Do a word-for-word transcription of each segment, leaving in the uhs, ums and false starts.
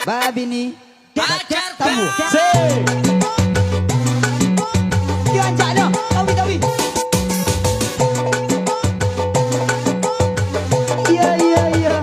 Babini, dek tamu. Yo, ancak dah. Tawi, tawi. Iyo, iyo, iyo.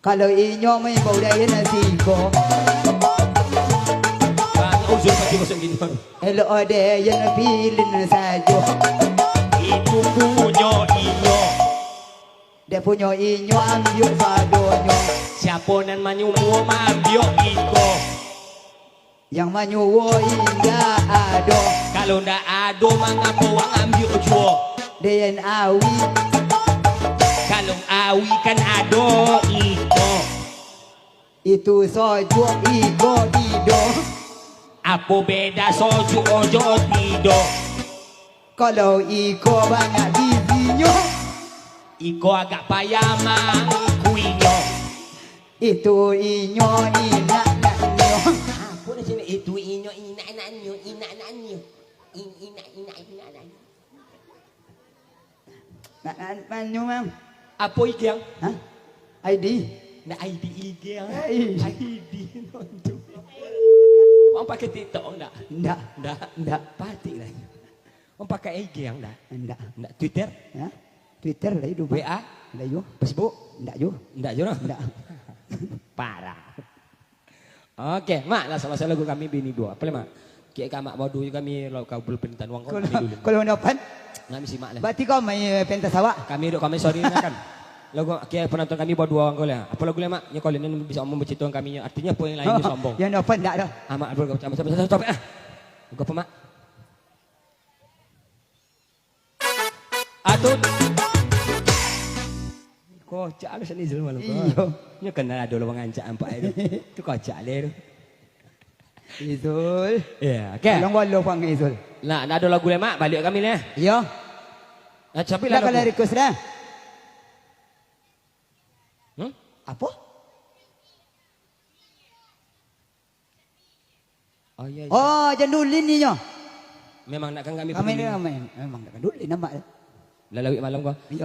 Kalau inyo main bau dayan siko. Elok dayan pilin sajo. Itu punyo inyo. Dek punyo inyo ambiak sadonyo. Siapo nan manyuruah maambiak iko? Yang manyuruah indak ado. Kalau ndak ado, mangapo wang ambiak juo? Dayan awi. Kalau awi kan ado iko. Itu sajo iko dido. Apo beda soju ojo tido? Kalau iko banyak gizinyo, iko agak payah mangkuinyo. Itu inyo inak nak nyo. Apo nyo sini? Itu inyo inak nak nyo, inak nak nyo. In-, inak, inak, inak nak nyo. Nak, nak, nak nyo, Mang. Apo igiang? Hah? I D. Nak I D igiang. I D. I D nonton. Wang pakai TikTok ndak? Ndak. Ndak. Ndak. Patik lah. Wang pakai igiang ndak? Ndak. Ndak. Twitter? Hah? Twitter lah itu, Bang. W A? Ndak yo. Facebook? Ndak yo. Ndak yo, no? Ndak. Parah. Oke, Mak, lah salasai lagu kami bini duo. Apo lai, Mak? Kek ka Mak bodu kami, lo kabul permintaan wang kau, Kalau, kami dulu. Kalau dapat, Nggak misi, Mak, lah. Berarti kau main pentas awak? Kami duduk, kami sorry, kan. Lagu, kek penonton kami bodu wang kau lah. Apo lagu lai, Mak? Nyo kau lai, nan bisa omong bacito kami nyo. Artinyo apo yang lain Oh, nyo sombong. Yang dapat ndak dah. Ah, Mak, bro, capek, capek, capek, capek, ah. Lagu apo, Mak? Atun. Kocak lu sini Zul malu ko. Iyo. Nyo kenal ado lo mangancak ampak itu. Tu kocak le tu. Izul. Ya, oke. Tolong balo pang Izul. Lah, ndak ado lagu lai, Mak. Baliak kami ni. Iyo. Nah, tapi Ndak lah kalau lagu. Request dah. Hmm? Apo? Oh, iya, iya. Oh, Jandulin inyo. Memang nak kan kami Kami ni peduli. Memang, memang nak Jandulin nampak. Lah, lawik malam ko. Iyo.